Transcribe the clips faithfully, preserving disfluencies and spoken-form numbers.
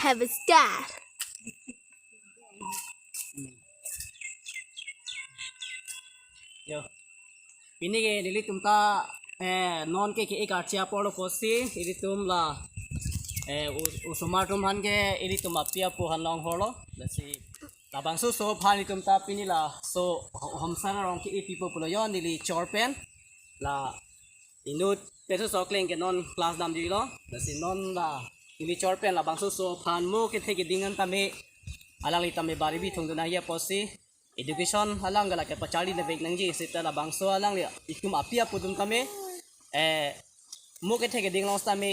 Have a star. Yo. Pini ke nelitum ta, eh, non ke ke-ik archi apor lo pusi, ilitum la, eh, u-, osomar atum aphan ke ilitum api apo aphan long holo. Lasi labangso oso aphan ilitum ta pini laso ho-, Homsar arong ke-e pipo pulo yo neli chor pen. La inut penso so kleng ke non class damji lo. Lasi non la neli chor pen labangso oso aphan mo kethe keding an tame alangli tame bari bithung dun nangji apotsi education along ke la kepacharli nangvek nangji seta labangso alangli itum api apo atum tame, eh, mo kethe keding along tame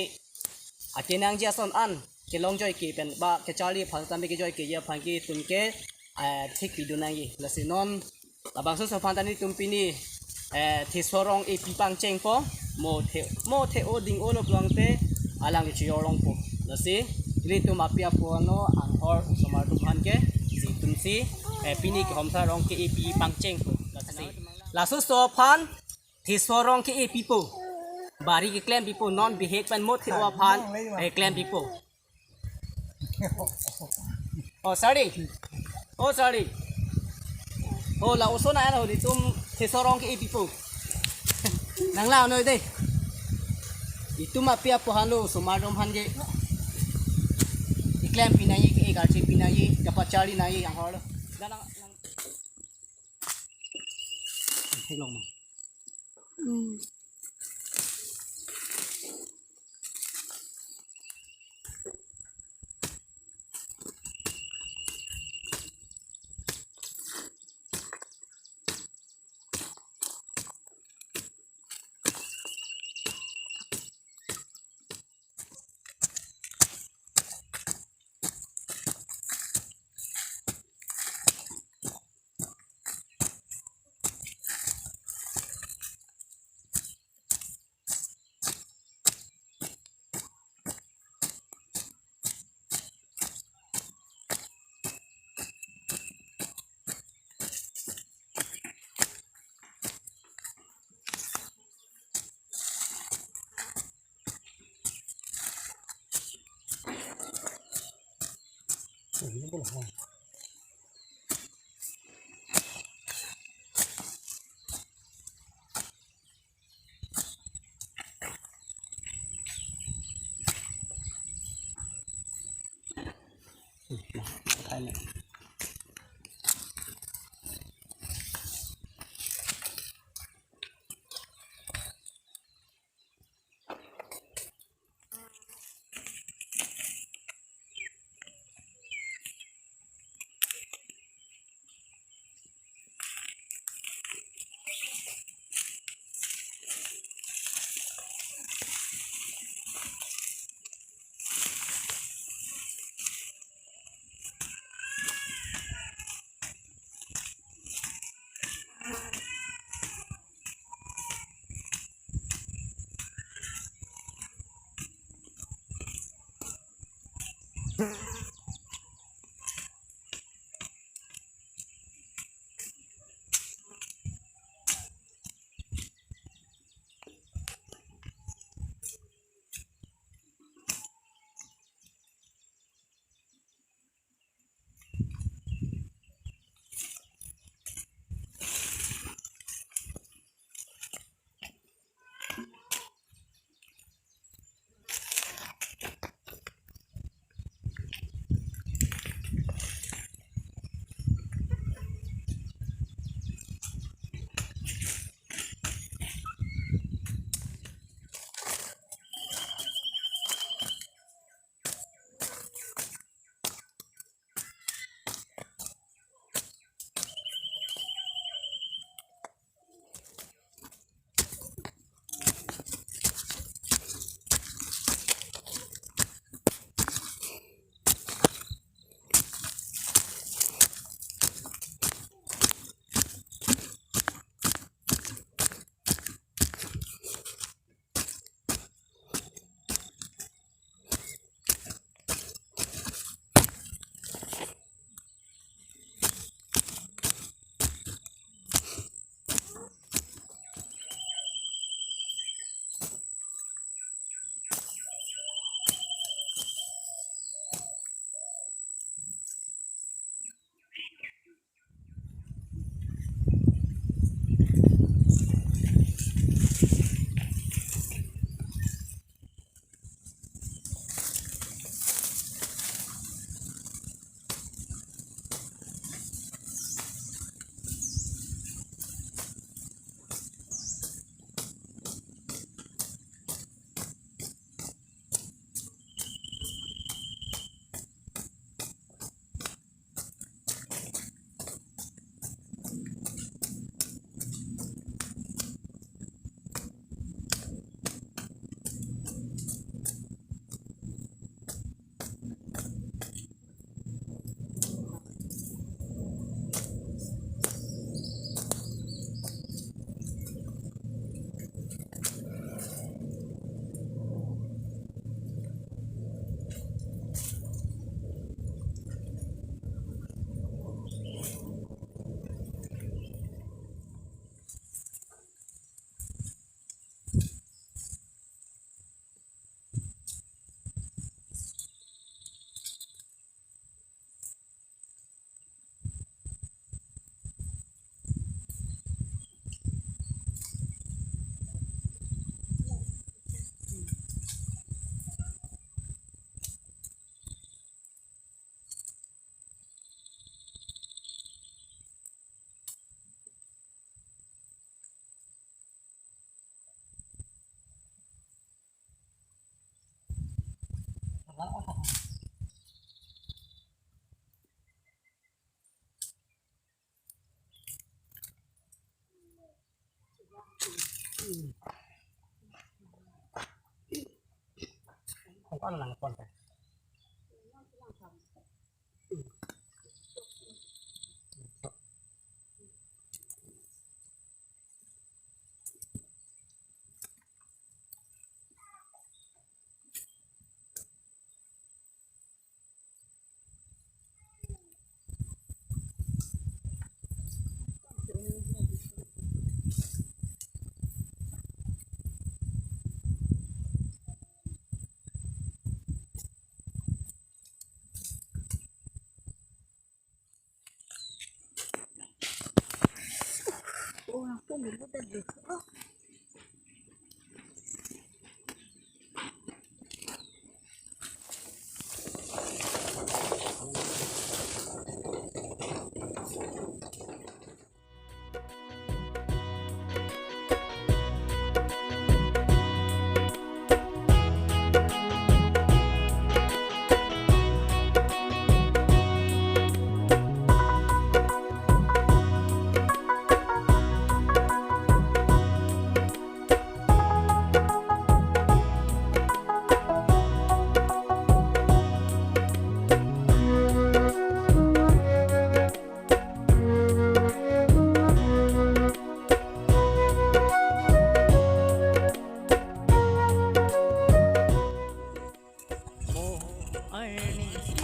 akenangji ason an kelong joike pen ba kecharli aphan tame kejoikeji aphan ke itum ke, eh, thik pidun nangji. Lasi non labangso oso aphan ta nelitum pini, eh, theso arong epi pangchengpo, mo the, mo the-o ding-o lo pulote alang kechijor longpo. Lasi ilitum api apo ano anghor osomar atum aphan ke si itum si, eh, pini ke Homsar arong ke-e epi pangchengpo. Lasi laso oso aphan theso arong ke-e pipo, bari keklem pipo, non bihek pen mo the-o aphan, eh, klem pipo. Oh, sorry. Oh, sorry. Oh, la oso na ano itum theso arong ke-e pipo. Nang la ano de. Itum api apo aphan lo osomar atum aphan ke. Keklem pi nangji, ke-ik archi pi nangji, kepacharli nangji anghor lo. Dah nang, nang. Theklong ma. Hmm. Kong ko lang pon ta.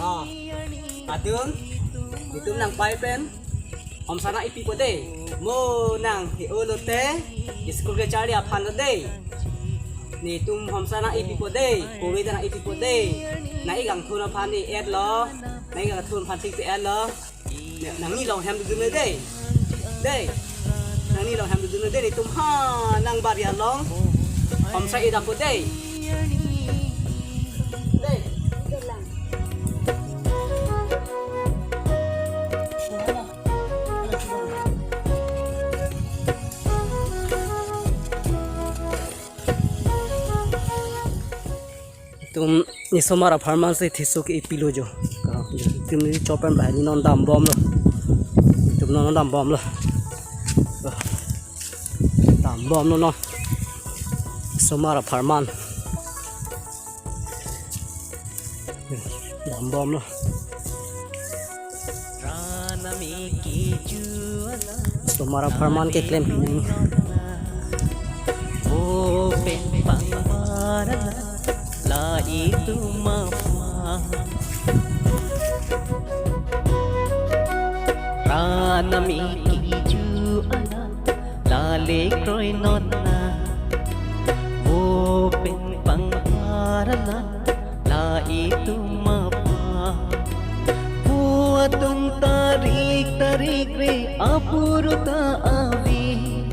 Ah, atum, itum nang pai pen homsa nang ipipo dei. Mo nang he-o lote, school kecharli aphan lo dei. Netum homsa nang ipipo dei, kove ta nang ipipo dei. Nang ik kangthur aphan dei et lo, nang ik kangthur aphan thik et lo. Nangli along hem dodun dei. Dei. Nangli along hem dodun dei, netum ha nang bari along homsa idampo dei. Dei. Itum nisomar apharman si thiso ke ipilo jo. Itum ni chopen bahai ni non dambomlo. Itum non dambomlo. Dambomlo non. Nisomar apharman. Dambomlo. Nisomar apharman keklem pining. Open pangbarala la itum apa. Ranami kiju ala lale kroi nona. Open pangbarala la itum apa. Pu atum tarik tarik re apuru ta avi.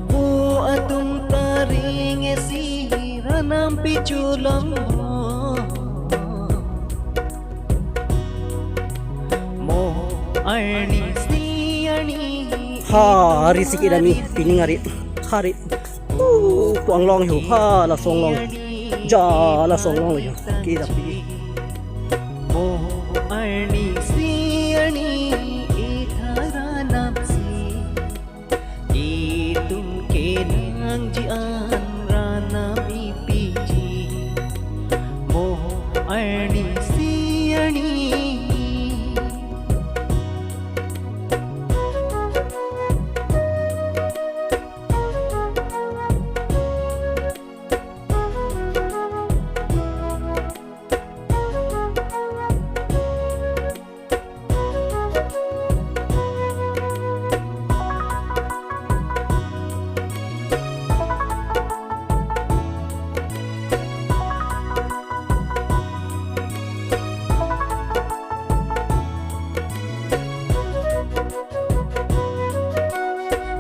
Pu atum tarik esi ranam pichulong. Mo arni si arni. Ha, ari si kedam ni pining ari. Hari. Uh, pu anglong ho, ha, laso anglong. Ja, laso anglong ho. Kedam pi. Mo arni si arni ithara napsi. Itum kenangji an ranam ipiji. Mo arni si arni.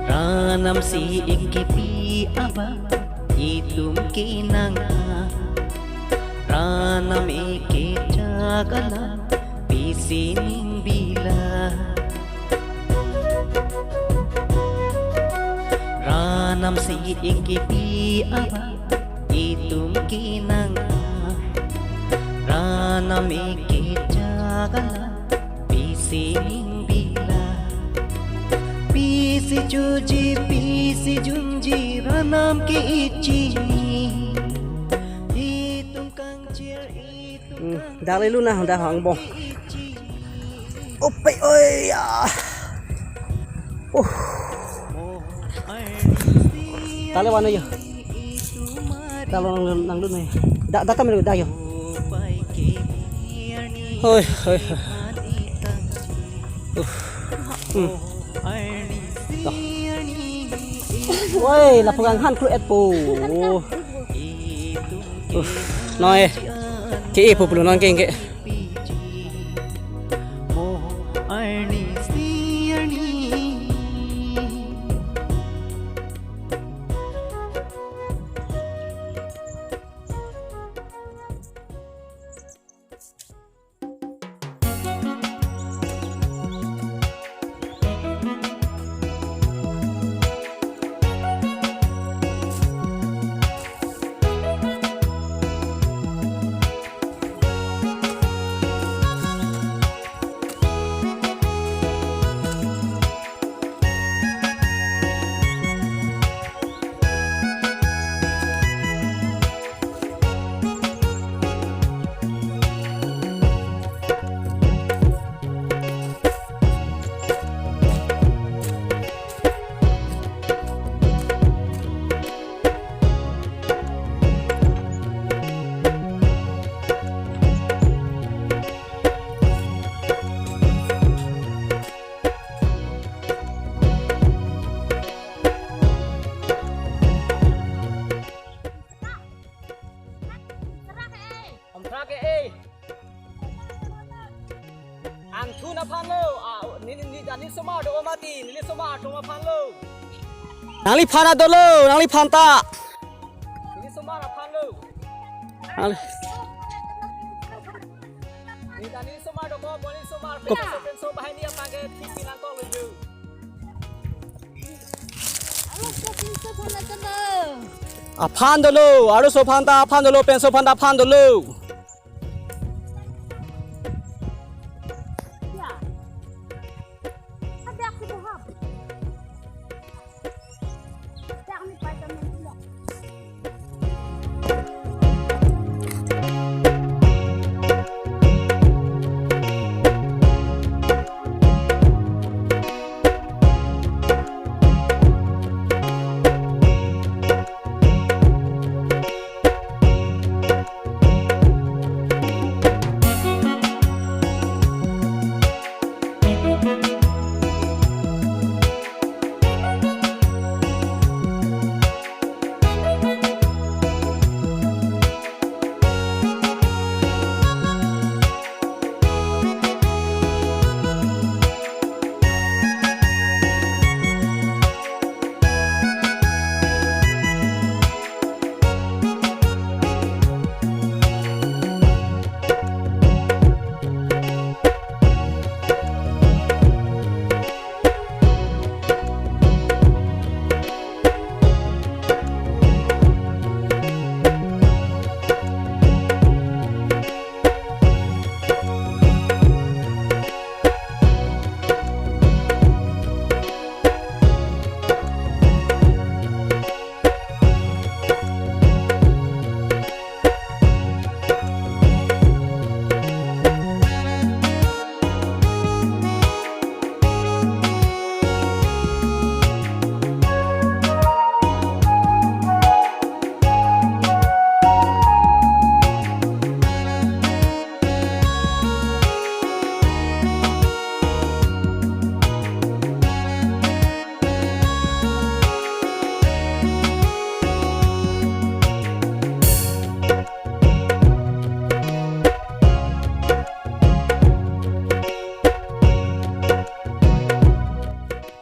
Ranam si ik kepi aba itum kenang. Ranam ik kechak alam pisining bila. Ranam si ik kepi aba itum kenang. Ranam ik kechak alam pisining bila. Pis Si chuji pi si junji ranam ke ichini. Itum kangchir itum Hmm, kang dak lelu na, dak hangbong. Ope, oi, ya. Uh. Tale wana yo. Talo nang, nang dun na yo. Dak, dak kami dak yo. Hoi, hoi, hoi. Uh. Hmm. Dak. Woi, lapu kanghan kru et po. Uh. Noi. Ke e po pulo non ke ke. Om trak e, eh. Angthun aphan lo, ah, neli, neli, neli somar do mati, neli somar atum aphan lo. Nangliphan ta dolo, nangliphan ta. Neli somar aphan lo. Nangli- Neli, neli somar do ko, neli somar. Kop- Penso, penso bahai ni aphan ke thik pinang kok lo ju. Aphan dolo, arloso aphan ta aphan dolo, penso aphan ta aphan dolo.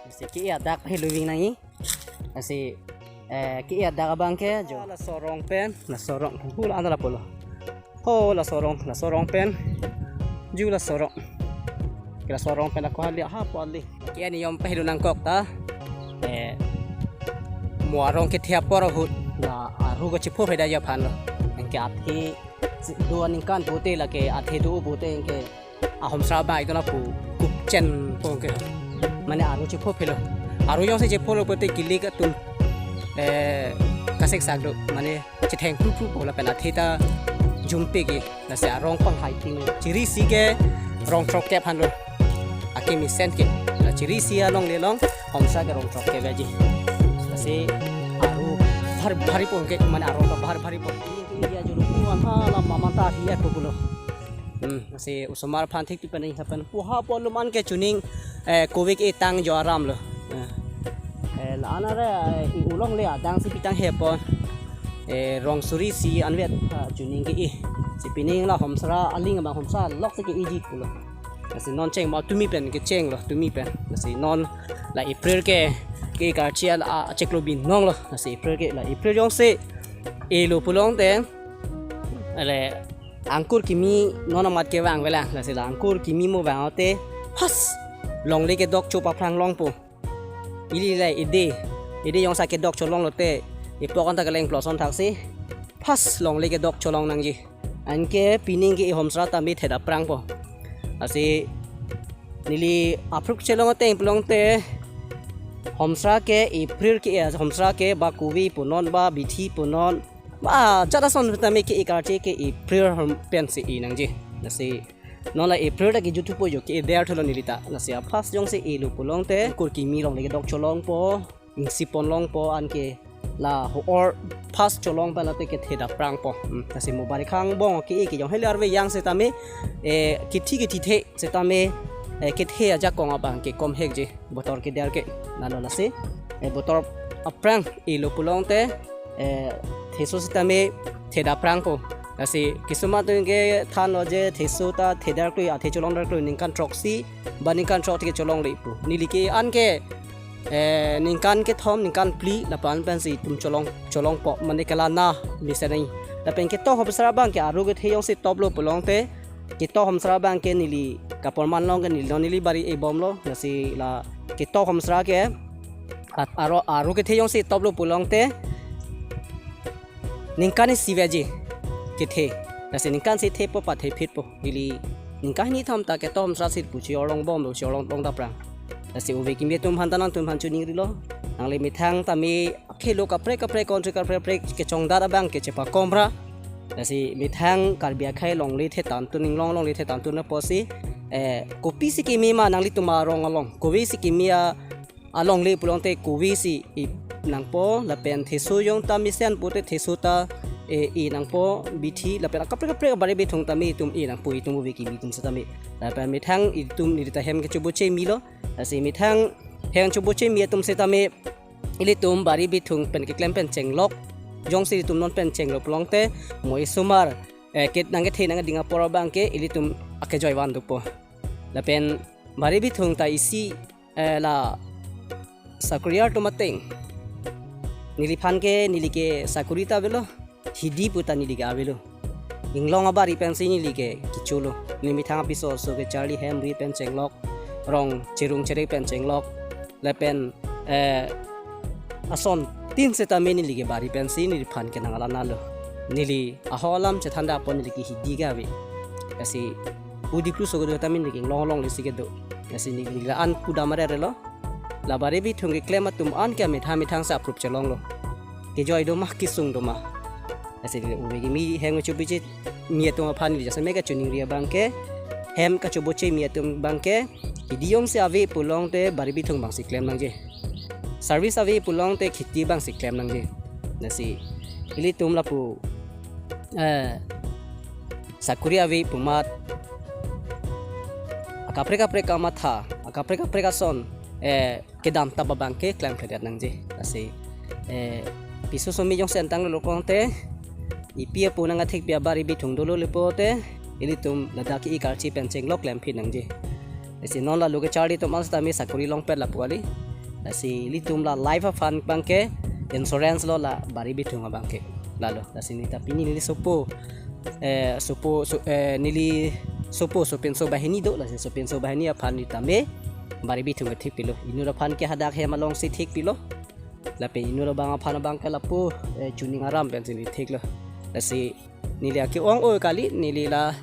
Lasi ke-e adak helo ving nangji. Lasi, eh, ke-e adak abang ke jo. Laso arong pen, laso arong pen. Hula anda lapulo. Ho, laso arong, laso arong pen. Ju laso arong. Ke laso arong pen ako hali, ha po hali. Ke-e niyom pehelo nangkok ta. Eh, mo arong kethe apor ahut. La arhu kachipho pheda ji aphan lo. Anke athe do aningkan pute lake athe do pute anke ahom sra bai do lapu kupchen pon ke. Mane arhu chipho phelo. Aru jongsi chepolo pote kilik atum, eh, kasek sak do, mane chetheng phru phru po lapen athe ta jumpe ke, lasi arong panghai ting. Chiri isi ke rong throkkep aphan lo. Akimi sen ke. La chiri isi alongle along homsra ke rong throkkep aji. Lasi aru bhar bhari po ke, mane arong ta bhar bhari po. India julu kuan ha la mamata hi ya ko pulo. Hmm, lasi osomar aphan thik pi pen happen. Puha po luman ke chuning, eh, covid etang jo aram lo. Eh, eh, la anare, eh, i ulongle adang si pitang he po. Eh, rong suri isi anvet, ah, chuning ke-i. Si pining la homsra aling abang homsra lok si ke-iji pulo. Lasi non cheng ma tumi pen kecheng lo, tumi pen. Lasi non la April ke, ke karchi la, ah, cheklo binong lo. Lasi April ke la April jongsi elo pulote, ale angkur kimi non amat kevang avelang. Lasi la angkur kimi mo vang te, has, longle kedok cho paphrang longpo. Ili le ide, ide jongsi akedok cholong lote, ipok anta keleng ploson thaksi, pas longle kedok cholong nangji. Anke pining ke i homsra tame theda prangpo. Lasi neli aphruk chelong ateng pulote, homsra ke April ke, eh, homsra ke ba kove punon ba bithi punon, ba jat ason tame ke i karchi ke April hom pensi i nangji. Lasi non la April ta kejut thupo jo ke der thulo neli ta. Lasi a first jongsi elo pulote, angkur kimi longle kedok cholongpo, ingsi pon longpo anke la ho or first cholong pa late kethe daprangpo. Hmm, lasi mo bari khang bong ke-i ke jong heli arve yang setame, eh, kithi kithi the setame, eh, kethe ajakong abang ke kom hek je. Botor keder ke, lalo lasi, eh, botor aphrang elo pulote, eh, theso setame theda prangpo. Lasi kisuma tun ke than lo je theso ta thedar klui, athe cholongdar klui ningkan throksi ba ningkan throk thik cholongle pu. Neli ke anke, eh, ningkan kethom, ningkan phli lapu-an pensi itum cholong, cholongpo, mane kelana mesen ai. Lapen ketok homsra abang ke aru kethe jongsi top lo pulote, ketok homsra abang ke neli kaporman long ke neli, neli bari ebom lo, lasi la ketok homsra ke, at aro, aru kethe jongsi top lo pulote, ningkan isi veji kethe. Lasi ningkan isi thepo pathe phitpo. Ili ningkan hini tham ta ketok homsra si pu chorlong bom lo, chorlong long daprang. Lasi ove kimi atum aphan ta nangtum aphan choningrilo. Nangli methang tame akhei lo kaprek kaprek, country kaprek kaprek kechongdat abang ke chepakom ra. Lasi methang Karbi akhei longle the tantun, inglong longle the tantun apotsi, eh, kopisi kimi ma nanglitum arong along, kove si kimi a alongle pulote kove si i nangpo, lapen theso jong ta mesen pote theso ta, eh, i nangpo, bithi lapen akaprek kaprek bari bithung tame itum i nangpo, itum ove kimi atum setame. Lapen methang itum neli ta hem kechoboche milo. Lasi methang hem choboche mi atum setame ilitum bari bithung pen keklem pen chenglok. Jongsi ilitum non pen chenglok pulote, mo isomar, eh, ket nangkethe nangkeding apor abang ke ilitum akejoi van dopo. Lapen bari bithung ta isi, eh, la sakori atum ateng. Neliphan ke, neli ke sakori ta avelo, hidi pu ta neli ke avelo. Inglong abari pensi neli ke kecholo. Neli methang apiso aso ke charli hem ri pen chenglok, rong cherung cherek pen chenglok. Lapen, eh, ason tin setame neli ke bari pensi neliphan ke nang alanalo. Neli aho alam chethan da apot neli ke hidi ke ave. Lasi pu Diplu so kedo tame neli ke inglong longle si kedo. Lasi neli la-an pudam arerelo. La bari bithung keklem atum an ke amethang methang si aprup chelonglo. Kejoi do ma, kesung do ma. Lasi neli ove kimi hem choboche mi atum aphan neli jasemet kachiningri abang ke, hem kachoboche mi atum abang ke, hidi jongsi ave pulote bari bithung abang si klem nangji. Service ave pulote kheti abang si klem nangji. Lasi ilitum lapu, eh, sakori ave pu amat akaprek kaprek kamatha, akaprek kaprek ason, eh, kedam tap abang ke klemkledet nangji. Lasi, eh, piso somi jongsi entang lo pulote, ipi apo nang athik pi abari bithung dolo le pulote, ilitum ladak ke i karchi pen chenglok klem phit nangji. Lasi non la lo kecharli atum setame sakori longpet lapu kali. Lasi ilitum la life aphan abang ke insurance lo la bari bithung abang ke. Lalo, lasi neli ta pini neli sopo, eh, sopo, so, eh, neli sopo sopinso banghini do, lasi sopinso banghini aphan neli tame bari bithung ke thik pilo. Inut aphan ke hadak hem along si thik pilo. Lapen inut abang aphan abang ke lapu, eh, chuning aram pensi neli thiklo. Lasi neli ake-ong oi kali, neli la,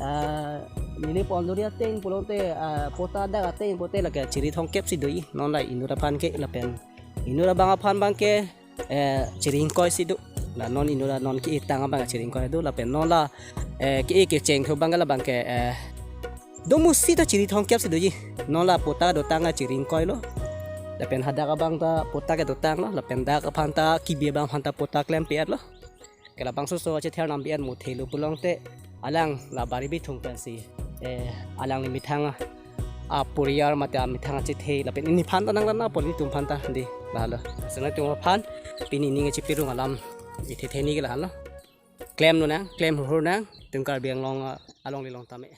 ah, Neli ponduri ateng pulote, ah, patta dak ateng pulote lake chiri thomkep si doji. Non la inut aphan ke lapen inut abang aphan abang ke, eh, chiri ingkoi si do. La non inut la non ke-etang abang chiri ingkoi do. Lapen non la, eh, ke-e kecheng thu abang ke la abang ke, eh, domusi ta chiri thomkep si doji. Non la patta dotang a chiri ingkoi lo. Lapen hadak abang ta patta kedotang lo. Lapen dak aphan ta kibi abang aphan ta patta klem pi-et lo. Ke labangso so chether nam pi-et mo thelo pulote alang la bari bithung pensi, eh, alangli methang a, a poriyar mate amethang achethe lapen neliphan ta nang lana poli tum aphan ta di la lo. Sena tum aphan pini ning chipirung alam ithe theni ke la lo. Klem nonang, klem hurhur nang, tum Karbi Anglong, ah, along lelong tame.